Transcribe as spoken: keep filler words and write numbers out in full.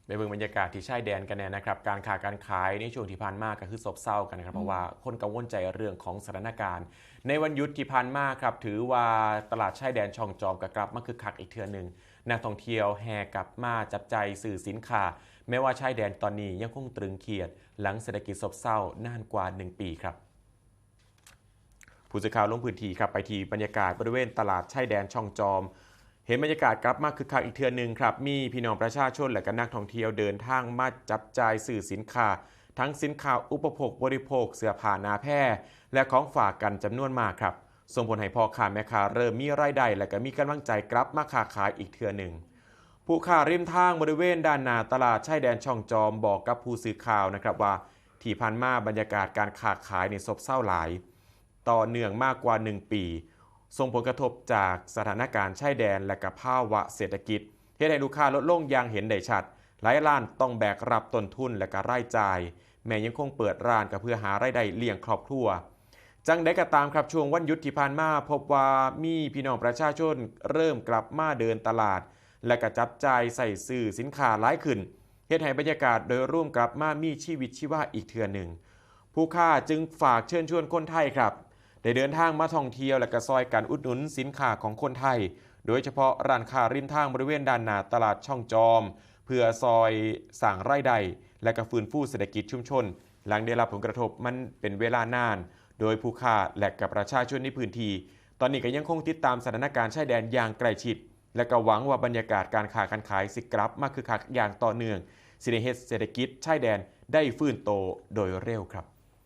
ไปเบิ่งบรรยากาศที่ชายแดนกันแน่นะครับ การค้าการขายในช่วงที่ผ่านมาก็คือซบเซากันนะครับ เพราะว่าคนกังวลใจเรื่องของสถานการณ์ ในวันหยุดที่ผ่านมาครับ ถือว่าตลาดชายแดนช่องจอมก็กลับมาคึกคักอีกเทื่อหนึ่ง นักท่องเที่ยวแห่กลับมาจับจ่ายซื้อสินค้า แม้ว่าชายแดนตอนนี้ยังคงตรึงเครียด หลังเศรษฐกิจซบเซานานกว่าหนึ่งปีครับ ผู้สื่อข่าวลงพื้นที่ครับ ไปที่บรรยากาศบริเวณตลาดชายแดนช่องจอม เห็นบรรยากาศกลับมาคึกคักอีกเทื่อหนึ่งครับ มีพี่น้องประชาชนและก็นักท่องเที่ยวเดินทางมาจับจ่ายซื้อสินค้า ทั้งสินค้าอุปโภคบริโภค เสื้อผ้าหนาแพร่ และของฝากกันจำนวนมากครับ ส่งผลให้พ่อค้าแม่ค้าเริ่มมีรายได้ และก็มีกำลังใจกลับมาค้าขายอีกเทื่อหนึ่ง ผู้ค้าริมทางบริเวณด้านหน้าตลาดชายแดนช่องจอมบอกกับผู้สื่อข่าวนะครับว่า ที่ผ่านมาบรรยากาศการค้าขายนี่ซบเซาหลาย ต่อเนื่องมากกว่าหนึ่งปี ส่งผลกระทบจากสถานการณ์ชายแดนและก็ภาวะเศรษฐกิจ เฮ็ดให้ลูกค้าลดลงอย่างเห็นได้ชัด หลายร้านต้องแบกรับต้นทุนและก็รายจ่าย แม้ยังคงเปิดร้านก็เพื่อหารายได้เลี้ยงครอบครัว จังใดก็ตามครับ ช่วงวันหยุดที่ผ่านมา พบว่ามีพี่น้องประชาชนเริ่มกลับมาเดินตลาด และก็จับจ่ายใส่ซื้อสินค้าหลายขึ้น เฮ็ดให้บรรยากาศโดยรวมกลับมามีชีวิตชีวาอีกเทื่อหนึ่ง ผู้ค้าจึงฝากเชิญชวนคนไทยครับ ได้เดินทางมาท่องเที่ยวและก็ซอยกันอุดหนุนสินค้าของคนไทย โดยเฉพาะร้านค้าริมทางบริเวณด้านหน้าตลาดช่องจอม เพื่อซอยสร้างรายได้ และก็ฟื้นฟูเศรษฐกิจชุมชน หลังได้รับผลกระทบมันเป็นเวลานาน โดยผู้ค้าและกับประชาชนในพื้นที่ ตอนนี้ก็ยังคงติดตามสถานการณ์ชายแดนอย่างใกล้ชิด และก็หวังว่าบรรยากาศการค้าการขายสิกลับมาคึกคักอย่างต่อเนื่อง สิได้เฮ็ดเศรษฐกิจชายแดนได้ฟื้นโตโดยเร็วครับ